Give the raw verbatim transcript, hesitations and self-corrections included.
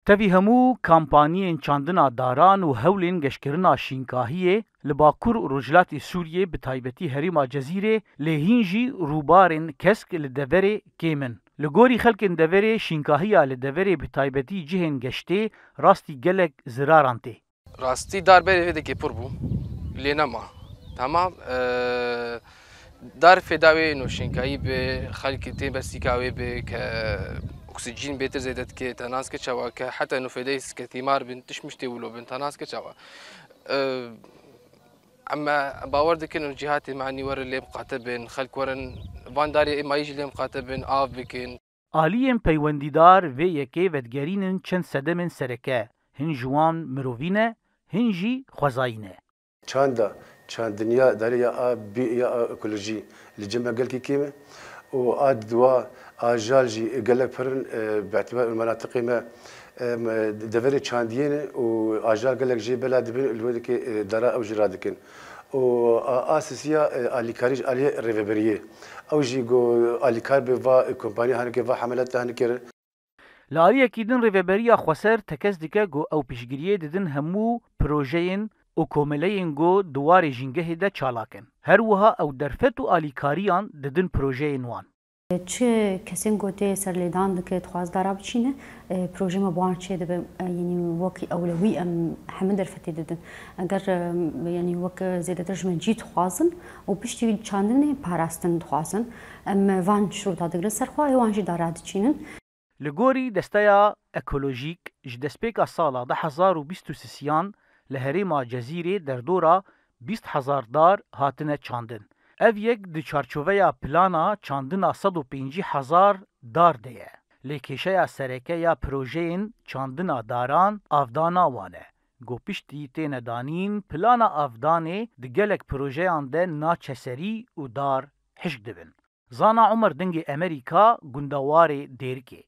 Tevî hemû kampaniyên çandina daran û hewlên geşkirina şînkahiyê li Bakur û Rojhilatê Sûriyê, bi taybetî herêma Cezîrê, lê hîn jî rûbarên kesk li deverê kêm in. Li gorî xelkên deverê, şînkahiya li deverê, bi taybetî cihên geştê, rastî gelek ziraran tê. Rastî dar berê vê dekê pir bû, lê nema. Tamam, e, dar fêda wê noşînkayî bi xelkê tê bersîka wê bi ke oksîjîn bêtir zêde dike, te nas ke çawa ke heta no fêdeyê ke tîmar bin, tişt miştê wilo bin, te nas ke çawa. E, Em bawer dikin û cîhatê me enî werin lê miqate bin, xelk werin van darê êmayî jî lê miqate bin, av bikin. Aliyên peywendîdar vê yekê vedigerînin çend sedemên sereke, hin ji wan mirovî ne, hin jî xwezayî ne. Çanda, çandiniya darê ya a bî ya a ekolojî li cem me gelkî kêm e û a diwa ajal jî gelek pir in, e, bi îtibar menatiqê me, e, me deverê çandiyê ne û ajal gelek jê bela dibin, li wê dikê, e, dara ew jî radikin. Û a, a sisiya, e, alîkarî ji aliyê rêveberiyê. Ew jî got alîkar bi va, e, kompaniya hinekê va hemeleta hinekê re. Li aliyekî din Rêveberiya Xweser tekez dike ku ew piştgiriyê didin hemû projeyên û komeleyên ku di warê jîngehê de çalak in. Her wiha ew derfet û alîkariyan didin projeyên wan. Çi kesên ku tê serlêdan dike, dixwaz dara biçîne, e, proje me bi wan çêdibe, e, yanî wek ewlewî em hemî derfetê didin. Eger, e, yanî wek zêdetir ji me cî dixwazin û piştî çandinê parastin dixwazin, em van şirûta digirin ser xwe, ê wan jî dara diçînin. Li gorî Desteya Ekolojîk, ji destpêka sala du hezar û bîst û sisiyan li herêma Cezîrê derdora bîst hezar dar hatine çandin. Ev yek di çarçoveya plana çandina sed û pêncî hezar dar de ye. Lê kêşeya sereke ya projeyên çandina daran avdana wan e. Ku piştî têne danîn, plana avdanê di gelek projeyan de naçe serî û dar hişk dibin. Zana Omer, Dengê Emerîka, gunda Warê Dêrikê.